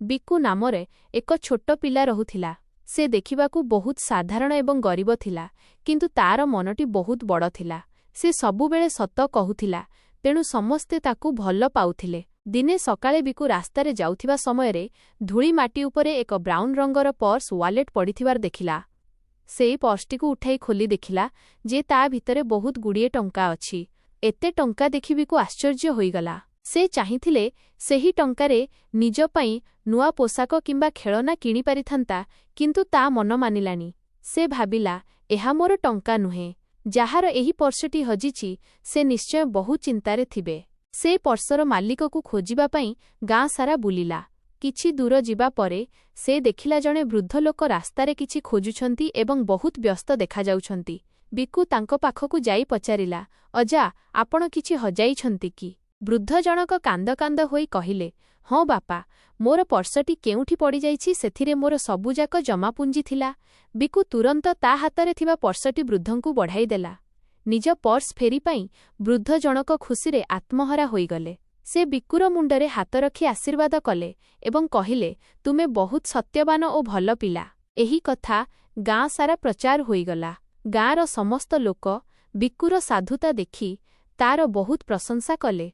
ବିକୁ ନାମରେ ଏକ ଛୋଟ ପିଲା ରହୁଥିଲା। ସେ ଦେଖିବାକୁ ବହୁତ ସାଧାରଣ ଏବଂ ଗରିବ ଥିଲା, କିନ୍ତୁ ତାର ମନଟି ବହୁତ ବଡ଼ ଥିଲା। ସେ ସବୁବେଳେ ସତ କହୁଥିଲା, ତେଣୁ ସମସ୍ତେ ତାକୁ ଭଲ ପାଉଥିଲେ। ଦିନେ ସକାଳେ ବିକୁ ରାସ୍ତାରେ ଯାଉଥିବା ସମୟରେ ଧୂଳି ମାଟି ଉପରେ ଏକ ବ୍ରାଉନ୍ ରଙ୍ଗର ପର୍ସ ୱାଲେଟ୍ ପଡ଼ିଥିବାର ଦେଖିଲା। ସେ ପର୍ସଟିକୁ ଉଠାଇ ଖୋଲି ଦେଖିଲା ଯେ ତା ଭିତରେ ବହୁତ ଗୁଡ଼ିଏ ଟଙ୍କା ଅଛି। ଏତେ ଟଙ୍କା ଦେଖି ବିକୁ ଆଶ୍ଚର୍ଯ୍ୟ ହୋଇଗଲା। ସେ ଚାହିଁଥିଲେ ସେହି ଟଙ୍କାରେ ନିଜ ପାଇଁ ନୂଆ ପୋଷାକ କିମ୍ବା ଖେଳନା କିଣିପାରିଥାନ୍ତା, କିନ୍ତୁ ତା ମନ ମାନିଲାନି। ସେ ଭାବିଲା, ଏହା ମୋର ଟଙ୍କା ନୁହେଁ। ଯାହାର ଏହି ପର୍ସଟି ହଜିଛି, ସେ ନିଶ୍ଚୟ ବହୁ ଚିନ୍ତାରେ ଥିବେ। ସେ ପର୍ସର ମାଲିକକୁ ଖୋଜିବା ପାଇଁ ଗାଁ ସାରା ବୁଲିଲା। କିଛି ଦୂର ଯିବା ପରେ ସେ ଦେଖିଲା ଜଣେ ବୃଦ୍ଧ ଲୋକ ରାସ୍ତାରେ କିଛି ଖୋଜୁଛନ୍ତି ଏବଂ ବହୁତ ବ୍ୟସ୍ତ ଦେଖାଯାଉଛନ୍ତି। ବିକୁ ତାଙ୍କ ପାଖକୁ ଯାଇ ପଚାରିଲା, "ଅଜା, ଆପଣ କିଛି ହଜାଇଛନ୍ତି କି?" ବୃଦ୍ଧ ଜଣକ କାନ୍ଦ କାନ୍ଦ ହୋଇ କହିଲେ, "ହଁ ବାପା, ମୋର ପର୍ସଟି କେଉଁଠି ପଡ଼ିଯାଇଛି। ସେଥିରେ ମୋର ସବୁଯାକ ଜମାପୁଞ୍ଜି ଥିଲା।" ବିକୁ ତୁରନ୍ତ ତା ହାତରେ ଥିବା ପର୍ସଟି ବୃଦ୍ଧଙ୍କୁ ବଢ଼ାଇଦେଲା। ନିଜ ପର୍ସ ଫେରି ପାଇ ବୃଦ୍ଧ ଜଣକ ଖୁସିରେ ଆତ୍ମହରା ହୋଇଗଲେ। ସେ ବିକୁର ମୁଣ୍ଡରେ ହାତ ରଖି ଆଶୀର୍ବାଦ କଲେ ଏବଂ କହିଲେ, "ତୁମେ ବହୁତ ସତ୍ୟବାନ ଓ ଭଲ ପିଲା।" ଏହି କଥା ଗାଁ ସାରା ପ୍ରଚାର ହୋଇଗଲା। ଗାଁର ସମସ୍ତ ଲୋକ ବିକୁର ସାଧୁତା ଦେଖି ତାର ବହୁତ ପ୍ରଶଂସା କଲେ।